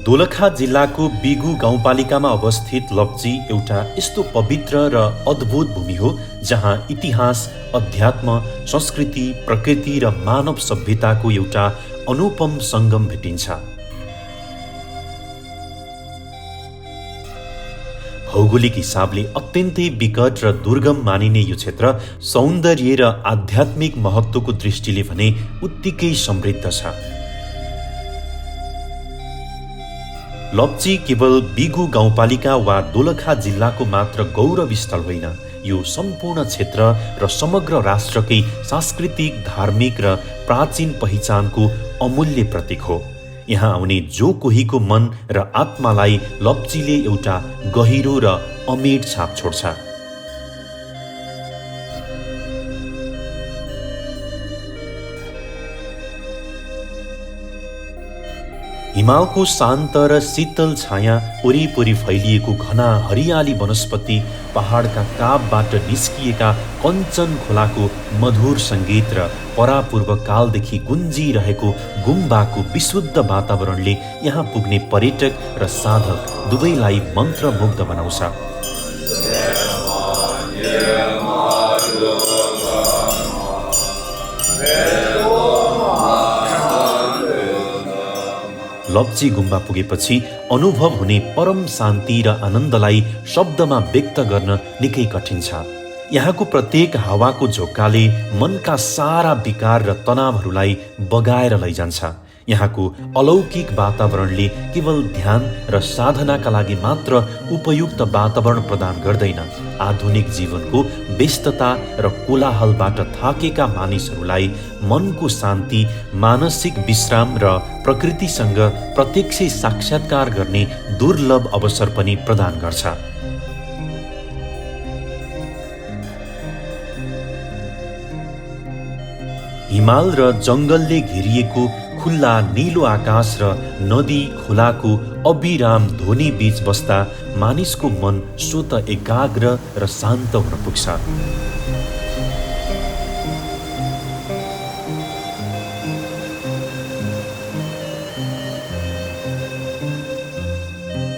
दोलखा जिल्लाको बिगु गाउँपालिकामा अवस्थित लप्ची एउटा यस्तो पवित्र र अद्भुत भूमि हो जहाँ इतिहास, अध्यात्म, संस्कृति, प्रकृति र मानव सभ्यताको एउटा अनुपम सङ्गम भेटिन्छ। भौगोलिक हिसाबले अत्यन्तै विकट र दुर्गम मानिने यो क्षेत्र सौन्दर्य र आध्यात्मिक महत्त्वको दृष्टिले भने उत्तिकै समृद्ध छ। लप्ची केवल बिगु गाउँपालिका वा दोलखा जिल्लाको मात्र गौरव स्थल होइन, यो सम्पूर्ण क्षेत्र र समग्र राष्ट्रकै सांस्कृतिक, धार्मिक र प्राचीन पहिचानको अमूल्य प्रतीक हो। यहाँ आउने जो कोहीको मन र आत्मालाई लप्चीले एउटा गहिरो र अमेट छाप छोड्छ। हिमालको शान्त र शीतल छाया वरिपरि फैलिएको घना हरियाली वनस्पति, पहाडका कापबाट निस्किएका कञ्चन खोलाको मधुर सङ्गीत र परापूर्व कालदेखि गुन्जिरहेको गुम्बाको विशुद्ध वातावरणले यहाँ पुग्ने पर्यटक र साधक दुवैलाई मन्त्रमुग्ध बनाउँछ। लप्ची गुम्बा पुगेपछि अनुभव हुने परम शान्ति र आनन्दलाई शब्दमा व्यक्त गर्न निकै कठिन छ। यहाँको प्रत्येक हावाको झोक्काले मनका सारा विकार र तनावहरूलाई बगाएर लैजान्छ। यहाँको अलौकिक वातावरणले केवल ध्यान र साधनाका लागि मात्र उपयुक्त वातावरण प्रदान गर्दैन, आधुनिक जीवनको व्यस्तता र कोलाहलबाट थाकेका मानिसहरूलाई मनको शान्ति, मानसिक विश्राम र प्रकृतिसँग प्रत्यक्ष साक्षात्कार गर्ने दुर्लभ अवसर पनि प्रदान गर्छ। हिमाल र जङ्गलले घेरिएको खुल्ला नीलो आकाश र नदी खोलाको अविराम ध्वनि बीच बस्दा मानिसको मन स्वत एकाग्र र शान्त हुन पुग्छ।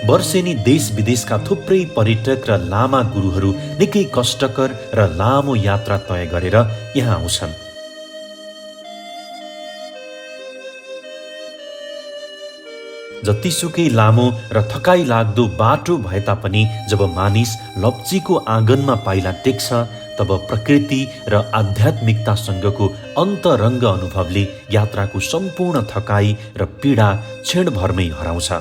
वर्षेनी देश विदेशका थुप्रै पर्यटक र लामा गुरुहरू निकै कष्टकर र लामो यात्रा तय गरेर यहाँ आउँछन्। जतिसुकै लामो र थकाइ लाग्दो बाटो भए तापनि जब मानिस लप्चीको आँगनमा पाइला टेक्छ तब प्रकृति र आध्यात्मिकतासँगको अन्तरङ्ग अनुभवले यात्राको सम्पूर्ण थकाइ र पीडा क्षणभरमै हराउँछ।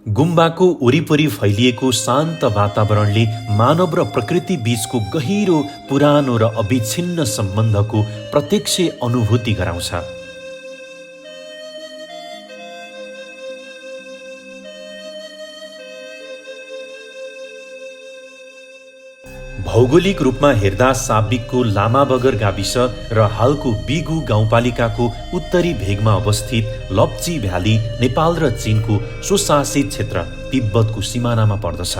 गुम्बाको वरिपरि फैलिएको शान्त वातावरणले मानव र प्रकृति बीचको गहिरो, पुरानो र अविच्छिन्न सम्बन्धको प्रत्यक्ष अनुभूति गराउँछ। भौगोलिक रूपमा हेर्दा साबिकको लामाबगर गाविस र हालको बिगु गाउँपालिकाको उत्तरी भेगमा अवस्थित लप्ची भ्याली नेपाल र चीनको स्वशासित क्षेत्र तिब्बतको सिमानामा पर्दछ।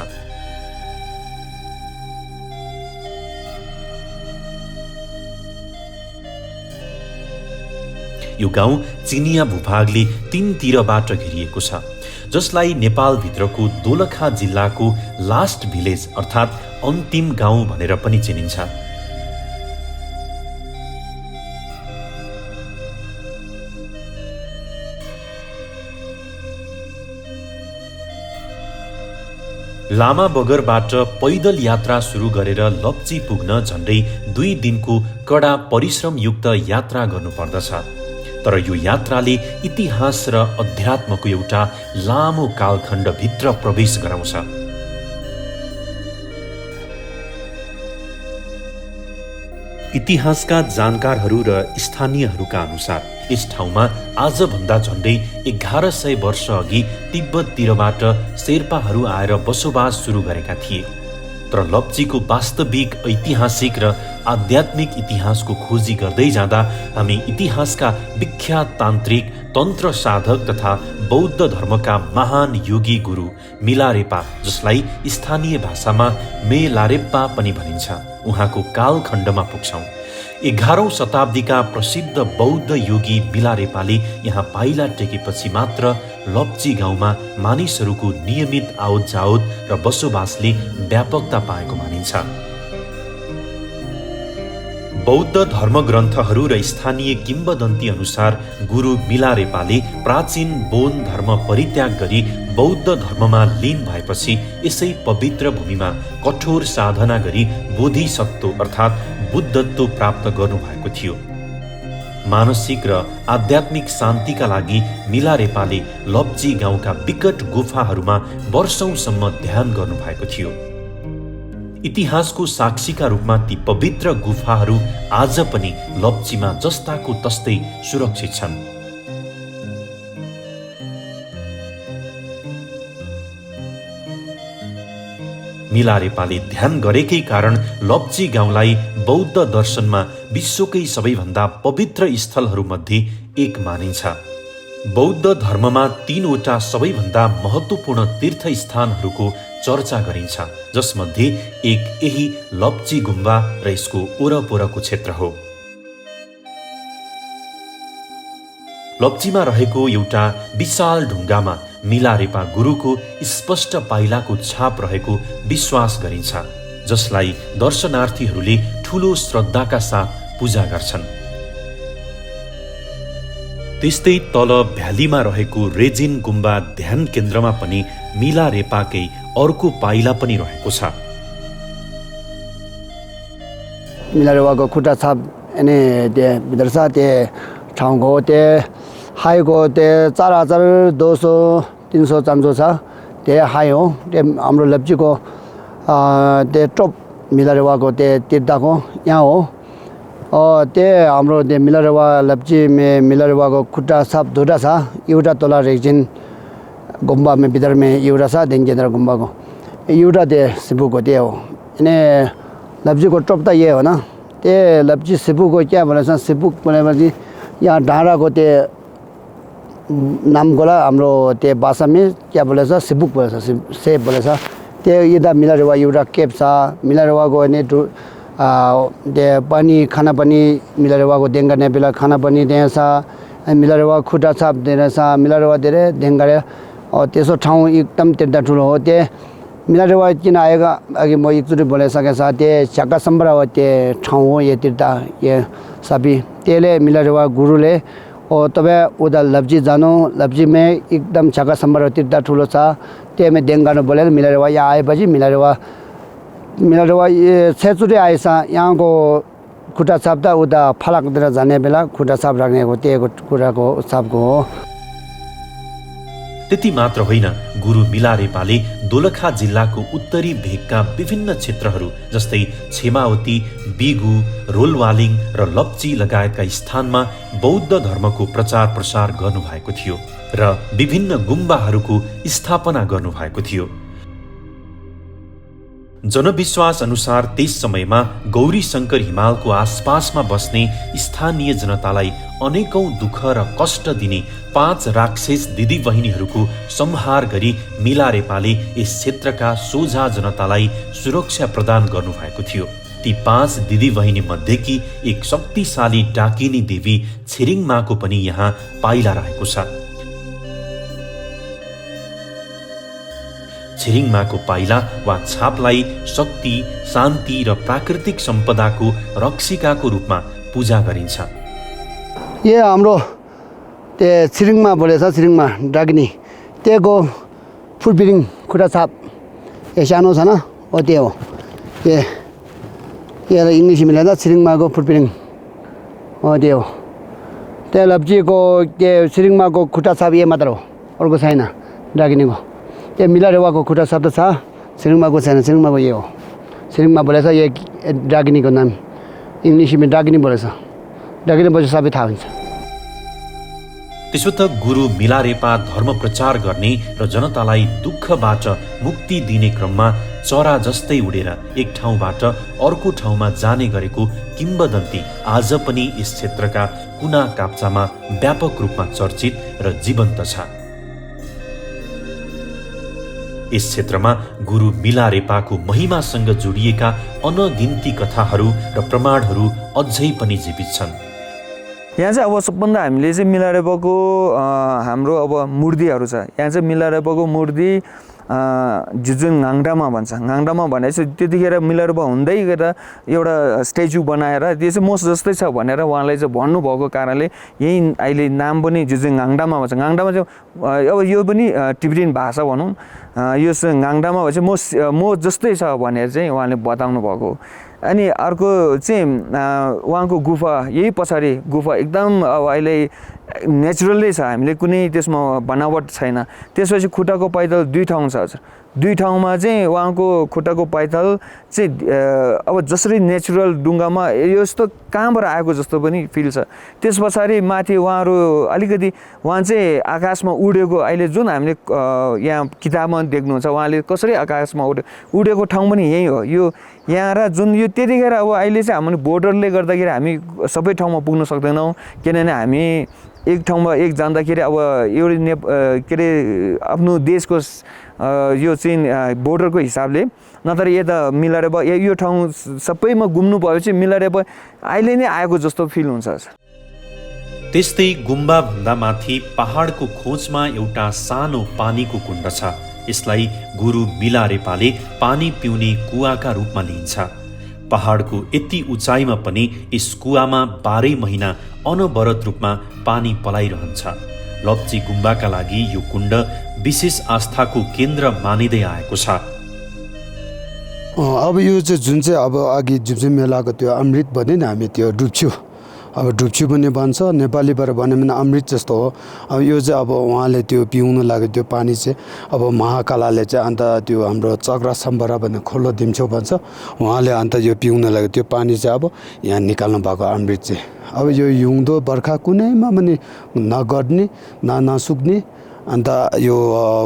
यो गाउँ चिनिया भूभागले तीनतिरबाट घेरिएको छ, जसलाई नेपालभित्रको दोलखा जिल्लाको लास्ट भिलेज अर्थात् अन्तिम गाउँ भनेर पनि चिनिन्छ। लामा बगरबाट पैदल यात्रा सुरु गरेर लप्ची पुग्न झन्डै 2 दिनको कडा परिश्रमयुक्त यात्रा गर्नुपर्दछ। तर यो यात्राले इतिहास र अध्यात्मको एउटा लामो कालखण्डभित्र प्रवेश गराउँछ। इतिहासका जानकारहरू र स्थानीयहरूका अनुसार यस ठाउँमा आजभन्दा झन्डै 1100 वर्ष अघि तिब्बततिरबाट शेर्पाहरू आएर बसोबास सुरु गरेका थिए। तर लप्चीको वास्तविक ऐतिहासिक र आध्यात्मिक इतिहासको खोजी गर्दै जाँदा हामी इतिहासका विख्यात तान्त्रिक, तन्त्र साधक तथा बौद्ध धर्मका महान योगी गुरु मिलारेपा, जसलाई स्थानीय भाषामा मेलारेप्पा पनि भनिन्छ, उहाँको कालखण्डमा पुग्छौं। 11औं शताब्दीका प्रसिद्ध बौद्ध योगी मिलारेपाले यहाँ पाइला टेकेपछि मात्र लप्ची गाउँमा मानिसहरूको नियमित आवत-जावत र बसोबासले व्यापकता पाएको मानिन्छ। बौद्ध धर्मग्रन्थहरू र स्थानीय किम्वदन्ती अनुसार गुरु मिलारेपाले प्राचीन बोन धर्म परित्याग गरी बौद्ध धर्ममा लीन भएपछि यसै पवित्र भूमिमा कठोर साधना गरी बोधिसत्व अर्थात् बुद्धत्व प्राप्त गर्नुभएको थियो। मानसिक र आध्यात्मिक शान्तिका लागि मिलारेपाले लप्ची गाउँका विकट गुफाहरूमा वर्षौंसम्म ध्यान गर्नुभएको थियो। इतिहासको साक्षीका रूपमा ती पवित्र गुफाहरू आज पनि लप्चीमा जस्ताको तस्तै सुरक्षित छन्। मिलारेपाले ध्यान गरेकै कारण लप्ची गाउँलाई बौद्ध दर्शनमा विश्वकै सबैभन्दा पवित्र स्थलहरूमध्ये एक मानिन्छ। बौद्ध धर्ममा 3वटा सबैभन्दा महत्त्वपूर्ण तीर्थस्थानहरूको चर्चा गरिन्छ, जसमध्ये एक यही लप्ची गुम्बा र यसको ओरपरको क्षेत्र हो। लप्चीमा रहेको एउटा विशाल ढुङ्गामा मिलारेपा गुरुको स्पष्ट पाइलाको छाप रहेको विश्वास गरिन्छ, जसलाई दर्शनार्थीहरूले ठूलो श्रद्धाका साथ पूजा गर्छन्। त्यस्तै तल भ्यालीमा रहेको रेजिन गुम्बा ध्यान केन्द्रमा पनि मिलारेपाकै अर्को पाइला पनि रहेको छ। मिलारेपाको खुट्टा छाप भित्र छ। त्यो ठाउँको त्यो हाईको त्यो 4200-300 छ। त्यो हाई हो। त्यो हाम्रो लप्चीको त्यो टप मिलारेपाको त्यो तीर्थको यहाँ हो। त्यो हाम्रो त्यो मिलारेपा लप्ची मिलारेपाको खुट्टा छाप 2टा छ। एउटा तल रेजिन गुम्बा में भीतर में एउटा छ देंगेन्द्र गुम्बा को एउटा त्यो सिपू को त्यो हो। इन्हें लप्ची को टप त ये हो ना। ते लप्ची सिपू को क्या बोले सा सिपू बोले बल्कि यहाँ डाँडा को ते नाम गोला हाम्रो ते भाषा में क्या बोले सा सिपू बोले सा सेप बोले सा। ते इधर मिलारेपा एउटा केप छ। मिलारेपा को ने ते पानी खाना पानी मिलारेपा को देंगा ने बेला खाना पानी दे सा। मिलारेपा खुट्टा छाप देने सा। मिलारेपा धेरै देंगा और त्यसो ठाउँ एकदम त्यता ठुलो हो। त्यो मिलारेपा किन आएगा अघि म एकचोटि बोलिसके साथ त्यो छक्का सम्बरा हो। त्यो ठाउँ हो यो तीर्थ ये सबै त्यसले मिलारेपा गुरुले और तबे उधर लप्ची जानु। लप्ची में एकदम छक्का सम्बरा तीर्थ ठुलो छ। त्यो में देंगानु बोले मिलारेपा यहाँ आएपछि मिलारेपा छचोटि आएछ। यहाँको खुट्टा छाप त उता फलाकतिर जाने बेला खुट्टा छाप राख्नेको त्यो कुराको छापको हो। त्यति मात्र होइन, गुरु मिलारेपाले दोलखा जिल्लाको उत्तरी भेगका विभिन्न क्षेत्रहरू जस्तै छेमावती, बिगु, रोलवालिङ र लप्ची लगायतका स्थानमा बौद्ध धर्मको प्रचार प्रसार गर्नुभएको थियो र विभिन्न गुम्बाहरूको स्थापना गर्नुभएको थियो। जनविश्वास अनुसार त्यस समयमा गौरी शंकर हिमालको आसपासमा बस्ने स्थानीय जनतालाई अनेकौं दुःख र कष्ट दिने 5 राक्षस दिदीबहिनीहरूको संहार गरी मिलारेपाले यस क्षेत्रका सोझा जनतालाई सुरक्षा प्रदान गर्नुभएको थियो। ती 5 दिदीबहिनी मध्येकी एक शक्तिशाली डाकिनी देवी छिरिङमाको पनि यहाँ पाइला रहेको छ। छिरिङमाको पाइला वा छापलाई शक्ति, शान्ति र प्राकृतिक सम्पदाको रक्षिकाको रूपमा पूजा गरिन्छ। ये हाम्रो त्यो छिरिङमा बोलेछ। छिरिङमा डाकिनी त्यको फुटपिरिङ खुट्टा छाप ए सानो छ न हो त्यो हो। ये इंग्लिश मिलेर छिरिङमाको फुटपिरिङ हो त्यो हो। त्यो लप्चीको त्यो छिरिङमाको खुट्टा छाप ये मात्र हो, अर्को छैन डाकिनीको। ये मिलारेपाको खुट्टा छाप त छ, छिरिङमाको छैन। छिरिङमाको ये हो। छिरिङमा बोलेछ ये डाकिनीको नाम इंग्लिश में डाकिनी बोलेछ। डाकिनी पछि सबै थाहा हुन्छ। त्यसो त गुरु मिलारेपा धर्म प्रचार गर्ने र जनतालाई दुःखबाट मुक्ति दिने क्रममा चरा जस्तै उडेर एक ठाउँबाट अर्को ठाउँमा जाने गरेको किम्बदन्ती आज पनि यस क्षेत्रका कुना काप्चामा व्यापक रूपमा चर्चित र जीवन्त छ। यस क्षेत्रमा गुरु मिलारेपाको महिमासँग जोडिएका अनगिन्ती कथाहरू र प्रमाणहरू अझै पनि जीवित छन्। यहाँ चाहिँ अब सबभन्दा हामीले चाहिँ मिलारेपाको हाम्रो अब मूर्तिहरू छ। यहाँ चाहिँ मिलारेपाको मूर्ति जुन ङाङडामा भन्छ, ङाङडामा भनेपछि त्यतिखेर मिलारेपा हुँदै गएर एउटा स्ट्याचु बनाएर त्यो चाहिँ मोस जस्तै छ भनेर उहाँले चाहिँ भन्नुभएको कारणले यही अहिले नाम पनि जुन ङाङडामा भन्छ। ङाङडामा चाहिँ अब यो पनि टिबेटियन भाषा भनौँ, यो ङाङडामा भएपछि मो जस्तै छ भनेर चाहिँ उहाँले बताउनु भएको। अनि अर्को चाहिँ उहाँको गुफा, यही पछाडि गुफा एकदम अब अहिले नेचुरलै छ, हामीले कुनै त्यसमा बनावट छैन। त्यसपछि खुट्टाको पैदल 2 ठाउँ छ। 2 ठाउँमा चाहिँ उहाँको खुट्टाको पैदल चाहिँ अब जसरी नेचुरल ढुङ्गामा यस्तो कहाँबाट आएको जस्तो पनि फिल छ। त्यस पछाडि माथि उहाँहरू अलिकति उहाँ चाहिँ आकाशमा उडेको, अहिले जुन हामीले यहाँ किताबमा देख्नुहुन्छ उहाँले कसरी आकाशमा उडेको ठाउँ पनि यही हो। यो यहाँ र जुन यो त्यतिखेर अब अहिले चाहिँ हाम्रो बोर्डरले गर्दाखेरि हामी सबै ठाउँमा पुग्न सक्दैनौँ, किनभने हामी एक ठाउँमा जाँदाखेरि अब एउटा के अरे आफ्नो देशको यो चाहिँ बोर्डरको हिसाबले, नत्र यता मिलारेपा यो ठाउँ सबैमा घुम्नु भएपछि मिलारेपा अहिले नै आएको जस्तो फिल हुन्छ। त्यस्तै गुम्बाभन्दा माथि पहाडको खोजमा एउटा सानो पानीको कुण्ड छ। यसलाई गुरु मिलारेपाले पानी पिउने कुवाका रूपमा लिइन्छ। पहाडको यति उचाइमा पनि यस कुवामा 12 महिना अनवरत रूपमा पानी पलाइरहन्छ। लप्ची गुम्बाका लागि यो कुण्ड विशेष आस्थाको केन्द्र मानिँदै आएको छ। अब यो चाहिँ जुन चाहिँ अब अघि जुन चाहिँ मेलाको त्यो अमृत भन्यो नि हामी, त्यो डुब्छु, अब डुब्छु पनि भन्छ, नेपालीबाट भन्यो भने अमृत जस्तो हो। अब यो चाहिँ अब उहाँले त्यो पिउनु लाग्यो त्यो पानी चाहिँ अब महाकालाले चाहिँ अन्त त्यो हाम्रो चक्रा सम्बरा भन्ने खोलो दिन्छौ भन्छ, उहाँले अन्त यो पिउनु लाग्यो त्यो पानी चाहिँ अब यहाँ निकाल्नु भएको अमृत चाहिँ। अब यो हिउँदो बर्खा कुनैमा पनि नगर्ने नसुक्ने, अन्त यो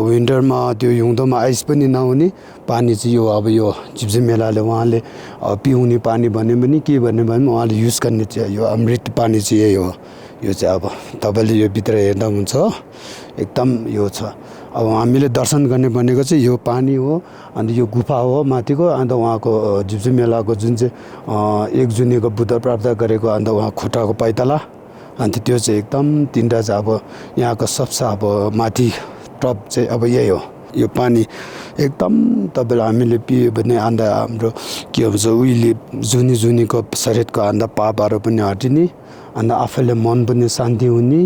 विन्टरमा त्यो हिउँदोमा आइस पनि नहुने पानी चाहिँ यो अब यो झिप्झे मेलाले उहाँले पिउने पानी भन्यो भने के भन्यो भने उहाँले युज गर्ने चाहिँ यो अमृत पानी चाहिँ यही हो। यो चाहिँ अब तपाईँले यो भित्र हेर्दा हुन्छ, एकदम यो छ। अब हामीले दर्शन गर्ने भनेको चाहिँ यो पानी हो, अन्त यो गुफा हो माथिको, अन्त उहाँको झिप्झे मेलाको जुन चाहिँ 1 जुनीको बुद्ध प्राप्त गरेको अन्त उहाँ खुट्टाको पैताला, अन्त त्यो चाहिँ एकदम 3टा चाहिँ अब यहाँको सबसे अब माथि टप चाहिँ अब यही हो। यो पानी एकदम तपाईँलाई हामीले पियो भने अन्त हाम्रो के भन्छ उहिले जुनीको शरीरको अन्त पापहरू पनि हटिने, अन्त आफैले मन पनि शान्ति हुने,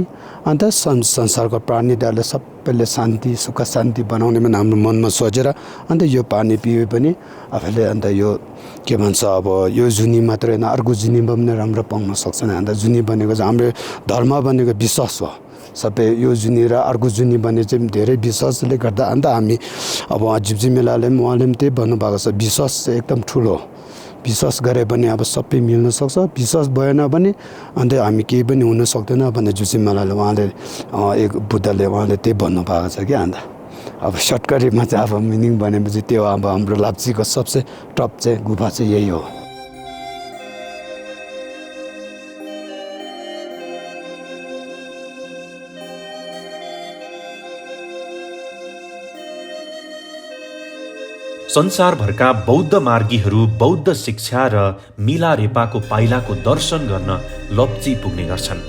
अन्त संसारको प्राणीहरूले सबैले शान्ति सुख शान्ति बनाउने पनि हाम्रो मनमा सोचेर अन्त यो पानी पिए पनि आफैले अन्त यो के भन्छ अब यो जुनी मात्रै होइन अर्को जुनीमा पनि राम्रो पाउन सक्छ नि। अन्त जुनी भनेको चाहिँ हाम्रो धर्म भनेको विश्वास हो। सबै यो जुनी र अर्को जुनी भन्ने चाहिँ धेरै विश्वासले गर्दा अन्त हामी अब झिप्झे मेलाले पनि उहाँले पनि त्यही भन्नुभएको छ, विश्वास चाहिँ एकदम ठुलो। विश्वास गरे पनि अब सबै मिल्न सक्छ, विश्वास भएन भने अन्त हामी केही पनि हुन सक्दैन भन्ने झिप्झे मेलाले उहाँले एक बुद्धले उहाँले त्यही भन्नुभएको छ क्या। अन्त अब सर्टकरीमा चाहिँ अब मिनिङ भनेपछि त्यो अब हाम्रो लाप्चीको सबसे टप चाहिँ गुफा चाहिँ यही हो। संसारभरका बौद्ध मार्गीहरू बौद्ध शिक्षा र मिलारेपाको पाइलाको दर्शन गर्न लप्ची पुग्ने गर्छन्।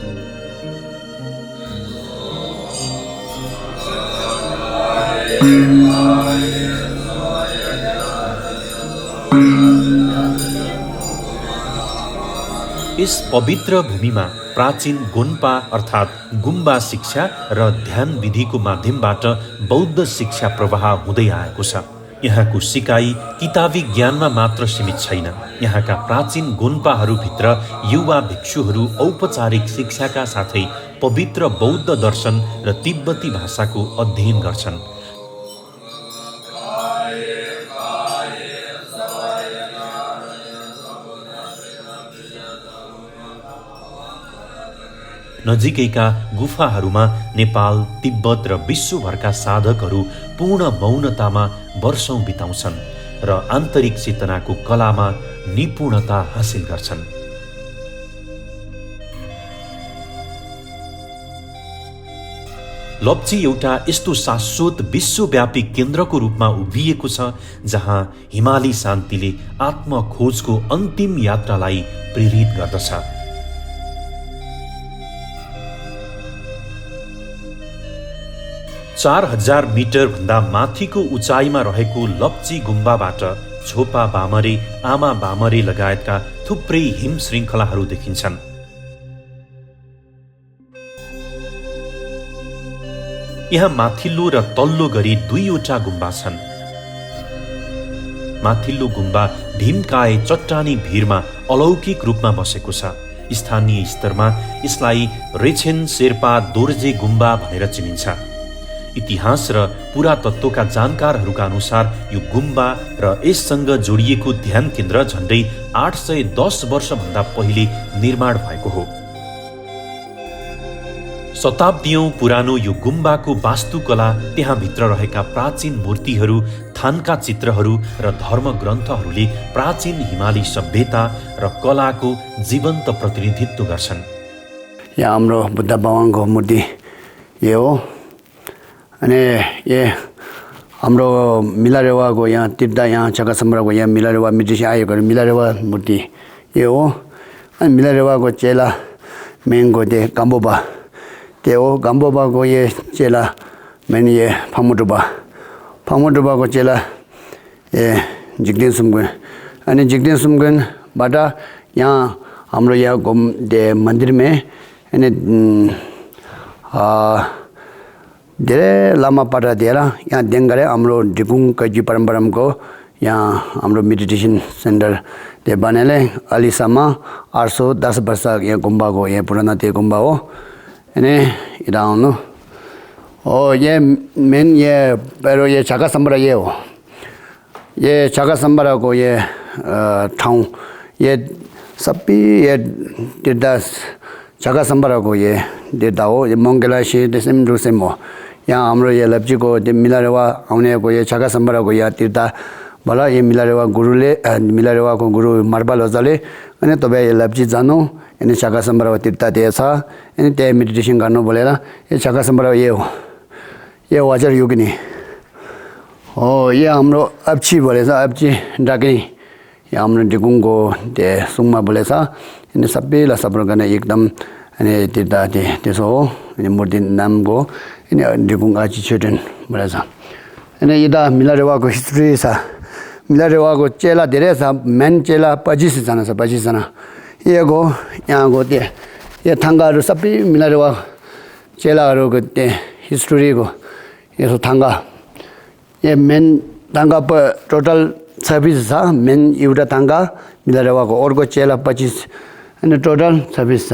यस पवित्र भूमिमा प्राचीन गोन्पा अर्थात् गुम्बा शिक्षा र ध्यान विधिको माध्यमबाट बौद्ध शिक्षा प्रवाह हुँदै आएको छ। यहाँको सिकाइ किताबी ज्ञानमा मात्र सीमित छैन। यहाँका प्राचीन गोन्पाहरूभित्र युवा भिक्षुहरू औपचारिक शिक्षाका साथै पवित्र बौद्ध दर्शन र तिब्बती भाषाको अध्ययन गर्छन्। नजिकैका गुफाहरूमा नेपाल, तिब्बत र विश्वभरका साधकहरू पूर्ण मौनतामा वर्षौं बिताउँछन् र आन्तरिक चेतनाको कलामा निपुणता हासिल गर्छन्। लप्ची एउटा यस्तो शाश्वत विश्वव्यापी केन्द्रको रूपमा उभिएको छ जहाँ हिमाली शान्तिले आत्मखोजको अन्तिम यात्रालाई प्रेरित गर्दछ। 4000 मिटर भन्दा माथिको उचाइमा रहेको लप्ची गुम्बाबाट छोपा बामरे, आमा बामरे लगायतका थुप्रै हिम श्रृङ्खलाहरू देखिन्छन्। यहाँ माथिल्लो र तल्लो गरी 2वटा गुम्बा छन्। माथिल्लो गुम्बा भीमकाय चट्टानी भिरमा अलौकिक रूपमा बसेको छ। स्थानीय स्तरमा यसलाई रेछेन शेर्पा दोर्जे गुम्बा भनेर चिनिन्छ। इतिहास र पुरातत्वका जानकारहरूका अनुसार यो गुम्बा र यससँग जोडिएको ध्यान केन्द्र झन्डै 810 वर्षभन्दा पहिले निर्माण भएको हो। शताब्दीऔं पुरानो यो गुम्बाको वास्तुकला, त्यहाँभित्र रहेका प्राचीन मूर्तिहरू, थानका चित्रहरू र धर्मग्रन्थहरूले प्राचीन हिमाली सभ्यता र कलाको जीवन्त प्रतिनिधित्व गर्छन्। यहाँ हाम्रो बुद्ध भगवानको मूर्ति यो हो। अनि ये हाम्रो मिलारेवाको यहाँ तीर्थ, यहाँ चकासम्बराको यहाँ मिलारेवा मिटिसी आएको मिलारेवा मूर्ति यो हो। अनि मिलारेवाको चेला मेनको त्यो गाम्बोबा त्यो हो। गाम्बोबाको ये चेला मेन ये फामुटुबाको चेला ये जिग्देन सुमगुन। अनि जिग्देन सुमगुनबाट यहाँ हाम्रो यहाँ मन्दिर में अनि धेरै लामा पाटा दिएर यहाँ देङ्गरे हाम्रो डिकुङ कैजी परम्पराको यहाँ हाम्रो मेडिटेसन सेन्टर त्यो बनेले अहिलेसम्म 810 वर्ष यहाँ गुम्बाको यहाँ पुरानो त्यो गुम्बा हो। अनि यता आउनु हो। ये मेन ये पहिलो ये चकासम्बरा ये हो। ये चकासम्बराको ये ठाउँ ये सबै ये तीर्थ चकासम्बराको ये तीर्थ हो। ये मङ्गलासी सेम रुसेम हो। यहाँ हाम्रो ये लप्चीको मिलारेवा आउनेको ये चकासम्बराको यहाँ तीर्थ भला ये मिलारेवा गुरुले मिलारेवाको गुरु मार्बल होजाले अनि तपाईँ ये लप्ची जानु अनि चकासम्बरा तीर्थ त्यो छ। अनि त्यहाँ मेडिटेसन गर्नु बोलेर यो चकासम्बरा ये हो। ये वाचर युगिनी हो। ये हाम्रो अप्ची बोलेछ, अप्ची डाकिनी यहाँ हाम्रो डिकुङको त्यो सुङमा बोलेछ। अनि सबैलाई सपोर्ट गर्ने एकदम अनि तीर्थ त्यसो हो। अनि मूर्ति नामको अनि डिकुङ आची छेटन बोलेछ। अनि यता मिलारेवाको हिस्ट्री छ। मिलारेवाको चेला धेरै छ। मेन चेला 25 जना छ। 25 जना यहाँको यहाँको त्यो यो थाङ्गाहरू सबै मिलारेवा चेलाहरूको त्यो हिस्ट्रीको यसो थाङ्गा यो मेन थाङ्गा टोटल 26 छ। मेन एउटा थाङ्गा मिलारेवाको, अर्को चेला 25 अनि टोटल 26 छ।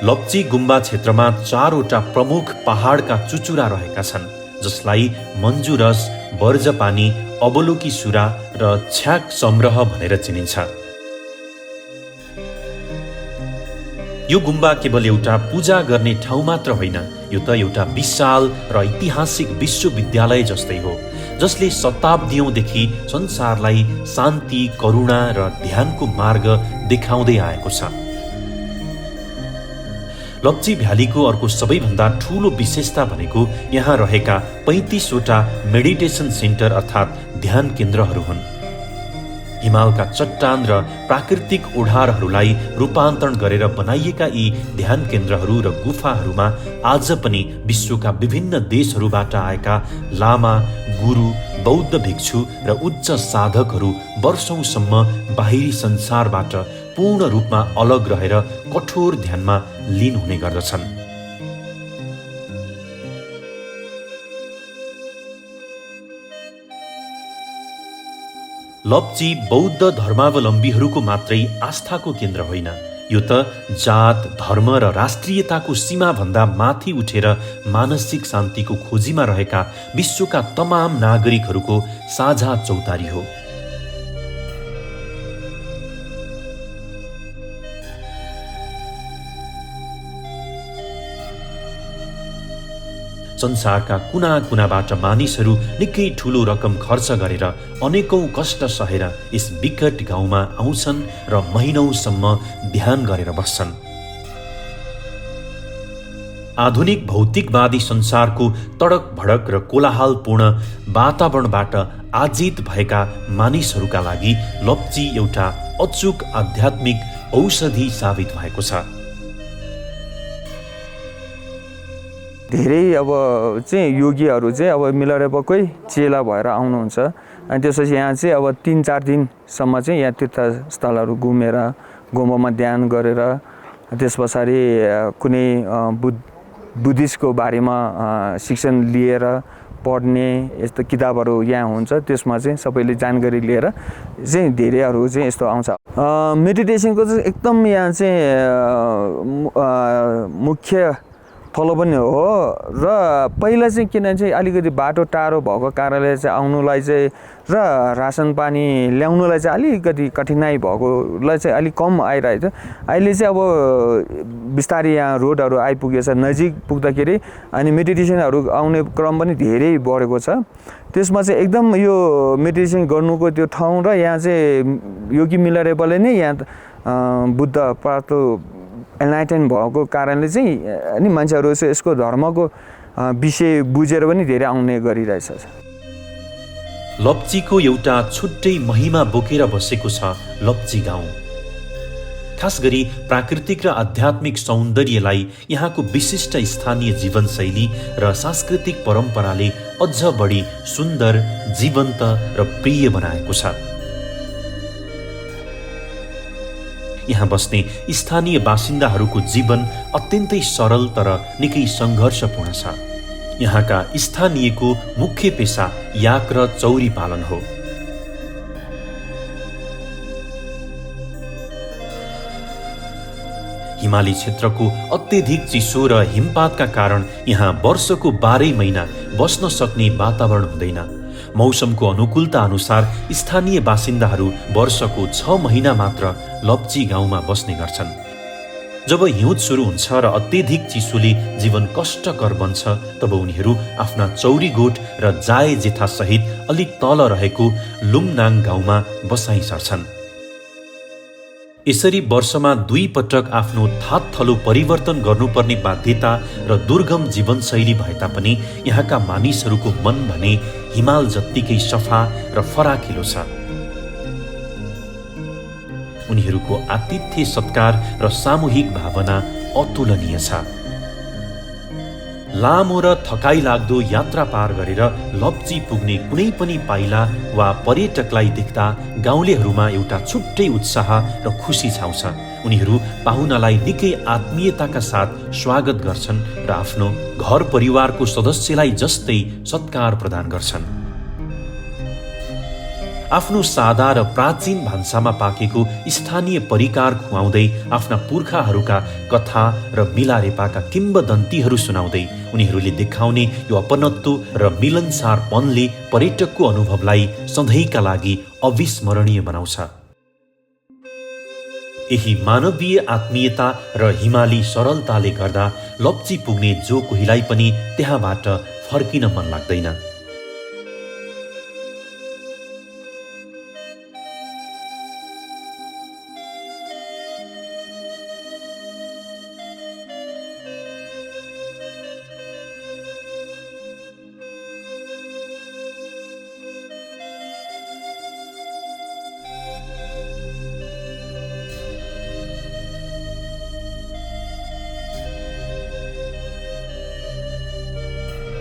लप्ची गुम्बा क्षेत्रमा 4वटा प्रमुख पहाडका चुचुरा रहेका छन् जसलाई मन्जुरस, वर्जपानी, अबलोकी सुरा र छ्याक समरह भनेर चिनिन्छ। यो गुम्बा केवल एउटा पूजा गर्ने ठाउँ मात्र होइन, यो त एउटा विशाल र ऐतिहासिक विश्वविद्यालय जस्तै हो जसले शताब्दीौंदेखि संसारलाई शान्ति, करुणा र ध्यानको मार्ग देखाउँदै आएको छ। लप्ची भ्यालीको अर्को सबैभन्दा ठूलो विशेषता भनेको यहाँ रहेका 35वटा मेडिटेसन सेन्टर अर्थात् ध्यान केन्द्रहरू हुन्। हिमालका चट्टान र प्राकृतिक ओढारहरूलाई रूपान्तरण गरेर बनाइएका यी ध्यान केन्द्रहरू र गुफाहरूमा आज पनि विश्वका विभिन्न देशहरूबाट आएका लामा, गुरु, बौद्ध भिक्षु र उच्च साधकहरू वर्षौंसम्म बाहिरी संसारबाट पूर्ण रूपमा अलग रहेर कठोर ध्यानमा लीन हुने गर्दछन्। लप्ची बौद्ध धर्मावलम्बीहरूको मात्रै आस्थाको केन्द्र होइन, यो त जात, धर्म र राष्ट्रियताको सीमाभन्दा माथि उठेर मानसिक शान्तिको खोजीमा रहेका विश्वका तमाम नागरिकहरूको साझा चौतारी हो। संसारका कुना कुनाबाट मानिसहरू निकै ठूलो रकम खर्च गरेर अनेकौं कष्ट सहेर यस विकट गाउँमा आउँछन् र महिनौसम्म ध्यान गरेर बस्छन्। आधुनिक भौतिकवादी संसारको तडक भडक र कोलाहलपूर्ण वातावरणबाट आजित भएका मानिसहरूका लागि लप्ची एउटा अचूक आध्यात्मिक औषधि साबित भएको छ। धेरै अब चाहिँ योगीहरू चाहिँ अब मिलरेबकै चेला भएर आउनुहुन्छ अनि त्यसपछि यहाँ चाहिँ अब 3-4 दिनसम्म चाहिँ यहाँ तीर्थस्थलहरू घुमेर गुम्बामा ध्यान गरेर त्यस पछाडि कुनै बुद्धिस्टको बारेमा शिक्षण लिएर पढ्ने यस्तो किताबहरू यहाँ हुन्छ, त्यसमा चाहिँ सबैले जानकारी लिएर चाहिँ धेरैहरू चाहिँ यस्तो आउँछ। मेडिटेसनको चाहिँ एकदम यहाँ चाहिँ मुख्य फलो पनि हो र पहिला चाहिँ किन चाहिँ अलिकति बाटो टाढो भएको कारणले चाहिँ आउनुलाई चाहिँ र रासन पानी ल्याउनुलाई चाहिँ अलिकति कठिनाइ भएकोलाई चाहिँ अलिक कम आइरहेको थियो। अहिले चाहिँ अब बिस्तारै यहाँ रोडहरू आइपुगेछ, नजिक पुग्दाखेरि अनि मेडिटेसनहरू आउने क्रम पनि धेरै बढेको छ। त्यसमा चाहिँ एकदम यो मेडिटेसन गर्नुको त्यो ठाउँ र यहाँ चाहिँ योगी मिलरेबले नै यहाँ बुद्ध प्राप्त एनलाइटन भएको कारणले चाहिँ अनि मान्छेहरू यसको धर्मको विषय बुझेर पनि धेरै आउने गरिरहेछ। लप्चीको एउटा छुट्टै महिमा बोकेर बसेको छ लप्ची गाउँ। खास गरी प्राकृतिक र आध्यात्मिक सौन्दर्यलाई यहाँको विशिष्ट स्थानीय जीवनशैली र सांस्कृतिक परम्पराले अझ बढी सुन्दर, जीवन्त र प्रिय बनाएको छ। यहाँ बस्ने स्थानीय बासिन्दाहरूको जीवन अत्यन्तै सरल तर निकै सङ्घर्षपूर्ण छ। यहाँका स्थानीयको मुख्य पेशा याक र चौरी पालन हो। हिमाली क्षेत्रको अत्यधिक चिसो र हिमपातका कारण यहाँ वर्षको 12 महिना बस्न सक्ने वातावरण हुँदैन। मौसमको अनुकूलता अनुसार स्थानीय बासिन्दाहरू वर्षको 6 महिना मात्र लप्ची गाउँमा बस्ने गर्छन्। जब हिउँद सुरु हुन्छ र अत्यधिक चिसोले जीवन कष्टकर बन्छ तब उनीहरू आफ्ना चौरी गोठ र जाय जेठा सहित अलिक तल रहेको लुमनाङ गाउँमा बसाइ सर्छन्। यसरी वर्षमा 2 पटक आफ्नो थातथलो परिवर्तन गर्नुपर्ने बाध्यता र दुर्गम जीवनशैली भए तापनि यहाँका मानिसहरूको मन भने हिमाल जत्तिकै सफा र फराकिलो छ। उनीहरूको आतिथ्य सत्कार र सामूहिक भावना अतुलनीय छ। लामो र थकाइ लाग्दो यात्रा पार गरेर लप्ची पुग्ने कुनै पनि पाइला वा पर्यटकलाई देख्दा गाउँलेहरूमा एउटा छुट्टै उत्साह र खुसी छाउँछ। उनीहरू पाहुनालाई निकै आत्मीयताका साथ स्वागत गर्छन् र आफ्नो घर परिवारको सदस्यलाई जस्तै सत्कार प्रदान गर्छन्। आफ्नो सादा र प्राचीन भान्सामा पाकेको स्थानीय परिकार खुवाउँदै आफ्ना पुर्खाहरूका कथा र मिलारेपाका किम्बदन्तीहरू सुनाउँदै उनीहरूले देखाउने यो अपनत्व र मिलनसारपनले पर्यटकको अनुभवलाई सधैँका लागि अविस्मरणीय बनाउँछ। यही मानवीय आत्मीयता र हिमाली सरलताले गर्दा लप्ची पुग्ने जो कोहीलाई पनि त्यहाँबाट फर्किन मन लाग्दैन।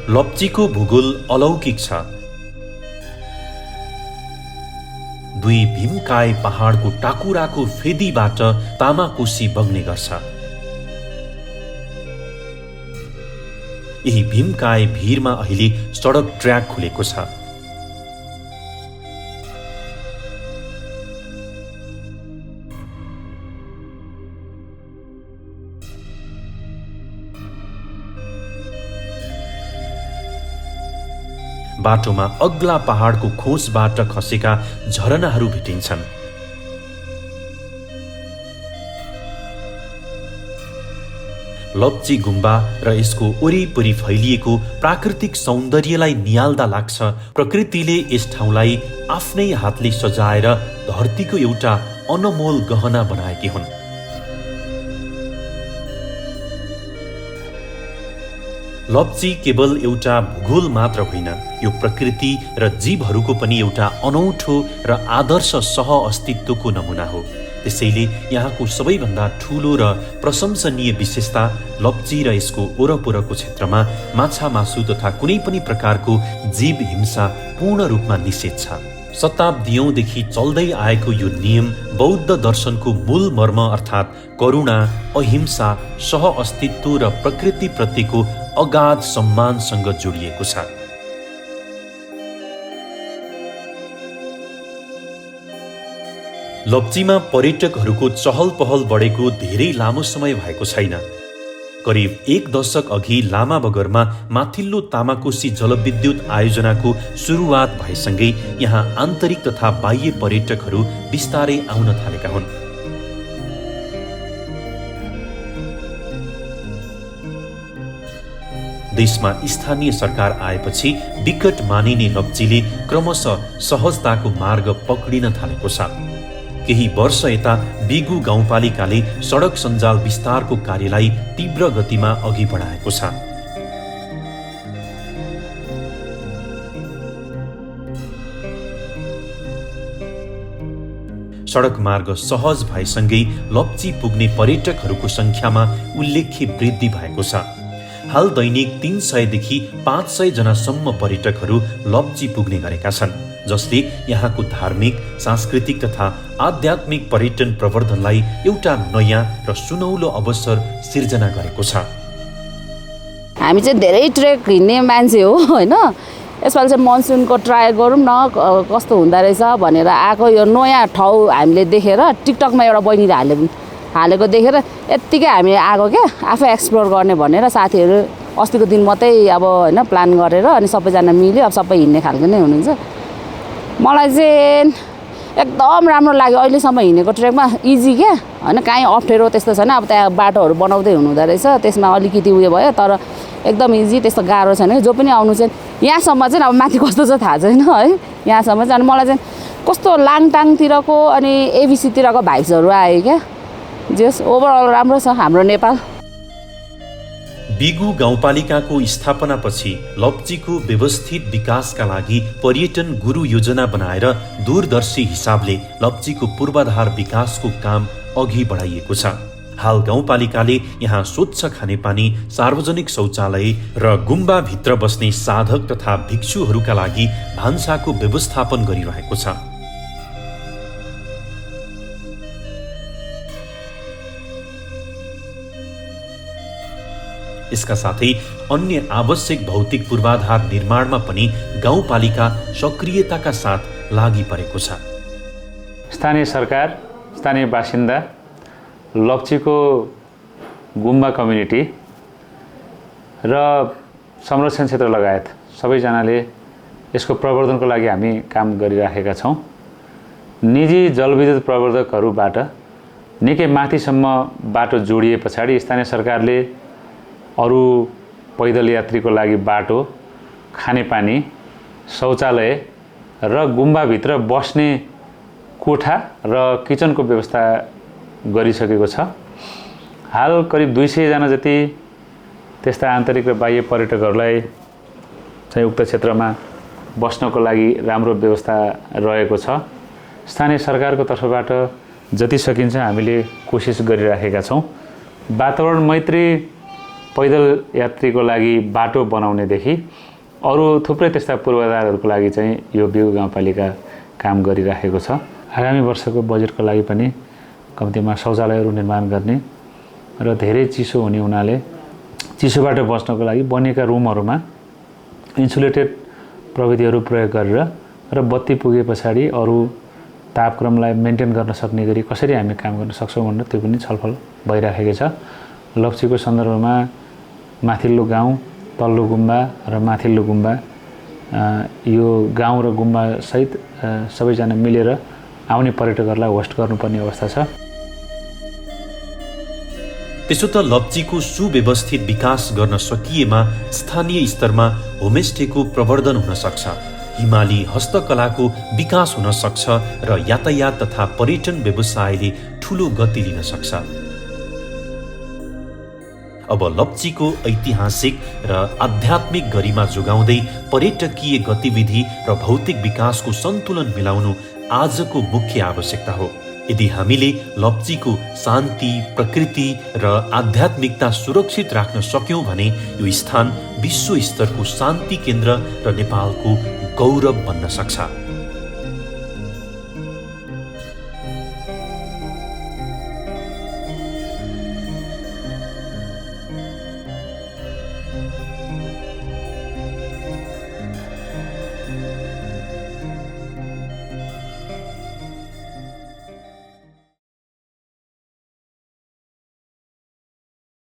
लप्चीको भूगोल अलौकिक छ। 2 भीमकाय पहाडको टाकुराको फेदीबाट तामाकोशी बग्ने गर्छ। यही भीमकाय भिरमा अहिले सडक ट्र्याक खुलेको छ। बाटोमा अग्ला पहाडको खोजबाट खसेका झरनाहरू भेटिन्छन्। लप्ची गुम्बा र यसको वरिपरि फैलिएको प्राकृतिक सौन्दर्यलाई नियाल्दा लाग्छ प्रकृतिले यस ठाउँलाई आफ्नै हातले सजाएर धरतीको एउटा अनमोल गहना बनाएकी हुन्। लप्ची केवल एउटा भूगोल मात्र होइन, यो प्रकृति र जीवहरूको पनि एउटा अनौठो र आदर्श सह अस्तित्वको नमुना हो। त्यसैले यहाँको सबैभन्दा ठूलो र प्रशंसनीय विशेषता लप्ची र यसको वरपरको क्षेत्रमा माछा मासु तथा कुनै पनि प्रकारको जीव हिंसा पूर्ण रूपमा निषेध छ। शताब्दीयौंदेखि चल्दै आएको यो नियम बौद्ध दर्शनको मूल मर्म अर्थात् करुणा, अहिंसा, सह अस्तित्व र प्रकृतिप्रतिको अगाध सम्मानसँग जोडिएको छ। लप्चीमा पर्यटकहरूको चहल पहल बढेको धेरै लामो समय भएको छैन। करिब 1 दशक अघि लामा बगरमा माथिल्लो तामाकोसी जलविद्युत आयोजनाको सुरुवात भएसँगै यहाँ आन्तरिक तथा बाह्य पर्यटकहरू बिस्तारै आउन थालेका हुन्। देशमा स्थानीय सरकार आएपछि विकट मानिने लप्चीले क्रमशः सहजताको मार्ग पक्रिन थालेको छ। केही वर्ष यता बिगु गाउँपालिकाले सडक सञ्जाल विस्तारको कार्यलाई तीव्र गतिमा अघि बढाएको छ। सडक मार्ग सहज भएसँगै लप्ची पुग्ने पर्यटकहरूको संख्यामा उल्लेख्य वृद्धि भएको छ। हाल दैनिक 300 देखि 500 जनासम्म पर्यटकहरू लप्ची पुग्ने गरेका छन्, जसले यहाँको धार्मिक, सांस्कृतिक तथा आध्यात्मिक पर्यटन प्रवर्धनलाई एउटा नयाँ र सुनौलो अवसर सिर्जना गरेको छ। हामी चाहिँ धेरै ट्रेक हिँड्ने मान्छे हो हैन। यसपालि चाहिँ मनसुनको ट्राई गरौँ न कस्तो हुँदो रहेछ भनेर आएको। यो नयाँ ठाउँ हामीले देखेर टिकटकमा एउटा बहिनीले हालेको देखेर यत्तिकै हामी आएको क्या, आफै एक्सप्लोर गर्ने भनेर। साथीहरू अस्तिको दिन मात्रै अब हैन प्लान गरेर अनि सबैजना मिल्यो, अब सबै हिँड्ने खालको नै हुनुहुन्छ। मलाई चाहिँ एकदम राम्रो लाग्यो अहिलेसम्म हिँडेको ट्रेकमा। इजी क्या हैन, कहीँ अप्ठ्यारो त्यस्तो छैन। अब त्यहाँ बाटोहरू बनाउँदै हुनुहुँदो रहेछ, त्यसमा अलिकति उयो भयो, तर एकदम इजी, त्यस्तो गाह्रो छैन। जो पनि आउनु चाहिँ यहाँसम्म चाहिँ अब माथि कस्तो छ थाहा छैन है, यहाँसम्म चाहिँ। अनि मलाई चाहिँ कस्तो लाङटाङतिरको अनि एबिसीतिरको भाइब्सहरू आयो क्या। जस ओभरअल राम्रो छ हाम्रो नेपाल। बिगु गाउँपालिकाको स्थापनापछि लप्चीको व्यवस्थित विकासका लागि पर्यटन गुरु योजना बनाएर दूरदर्शी हिसाबले लप्चीको पूर्वाधार विकासको काम अघि बढाइएको छ। हाल गाउँपालिकाले यहाँ स्वच्छ खानेपानी, सार्वजनिक शौचालय र गुम्बाभित्र बस्ने साधक तथा भिक्षुहरूका लागि भान्साको व्यवस्थापन गरिरहेको छ। यसका साथै अन्य आवश्यक भौतिक पूर्वाधार निर्माणमा पनि गाउँपालिका सक्रियताका साथ लागि परेको छ। स्थानीय सरकार, स्थानीय बासिन्दा, लप्चीको गुम्बा कम्युनिटी र संरक्षण क्षेत्र लगायत सबैजनाले यसको प्रवर्धनको लागि हामी काम गरिराखेका छौँ। निजी जलविद्युत प्रवर्धकहरूबाट निकै माथिसम्म बाटो जोडिए पछाडि स्थानीय सरकारले अरू पैदल यात्रीको लागि बाटो, खानेपानी, शौचालय र गुम्बाभित्र बस्ने कोठा र किचनको व्यवस्था गरिसकेको छ। हाल करिब 200 जना जति त्यस्ता आन्तरिक र बाह्य पर्यटकहरूलाई चाहिँ उक्त क्षेत्रमा बस्नको लागि राम्रो व्यवस्था रहेको छ। स्थानीय सरकारको तर्फबाट जति सकिन्छ हामीले कोसिस गरिराखेका छौँ। वातावरण मैत्री पैदल यात्रीको लागि बाटो बनाउनेदेखि अरू थुप्रै त्यस्ता पूर्वाधारहरूको लागि चाहिँ यो बिगु गाउँपालिका काम गरिराखेको छ। आगामी वर्षको बजेटको लागि पनि कम्तीमा शौचालयहरू निर्माण गर्ने र धेरै चिसो हुने हुनाले चिसोबाट बच्नको लागि बनेका रुमहरूमा इन्सुलेटेड प्रविधिहरू प्रयोग गरेर र बत्ती पुगे पछाडि अरू तापक्रमलाई मेन्टेन गर्न सक्ने गरी कसरी हामी काम गर्न सक्छौँ भनेर त्यो पनि छलफल भइराखेको छ। लप्चीको सन्दर्भमा माथिल्लो गाउँ, तल्लो गुम्बा र माथिल्लो गुम्बा, यो गाउँ र गुम्बा सहित सबैजना मिलेर आउने पर्यटकहरूलाई होस्ट गर्नुपर्ने अवस्था छ। त्यसो त लप्चीको सुव्यवस्थित विकास गर्न सकिएमा स्थानीय स्तरमा होमस्टेको प्रवर्धन हुन सक्छ, हिमाली हस्तकलाको विकास हुन सक्छ र यातायात तथा पर्यटन व्यवसायले ठूलो गति लिन सक्छ। अब लप्चीको ऐतिहासिक र आध्यात्मिक गरिमा जोगाउँदै पर्यटकीय गतिविधि र भौतिक विकासको सन्तुलन मिलाउनु आजको मुख्य आवश्यकता हो। यदि हामीले लप्चीको शान्ति, प्रकृति र आध्यात्मिकता सुरक्षित राख्न सक्यौं भने यो स्थान विश्व स्तरको शान्ति केन्द्र र नेपालको गौरव बन्न सक्छ।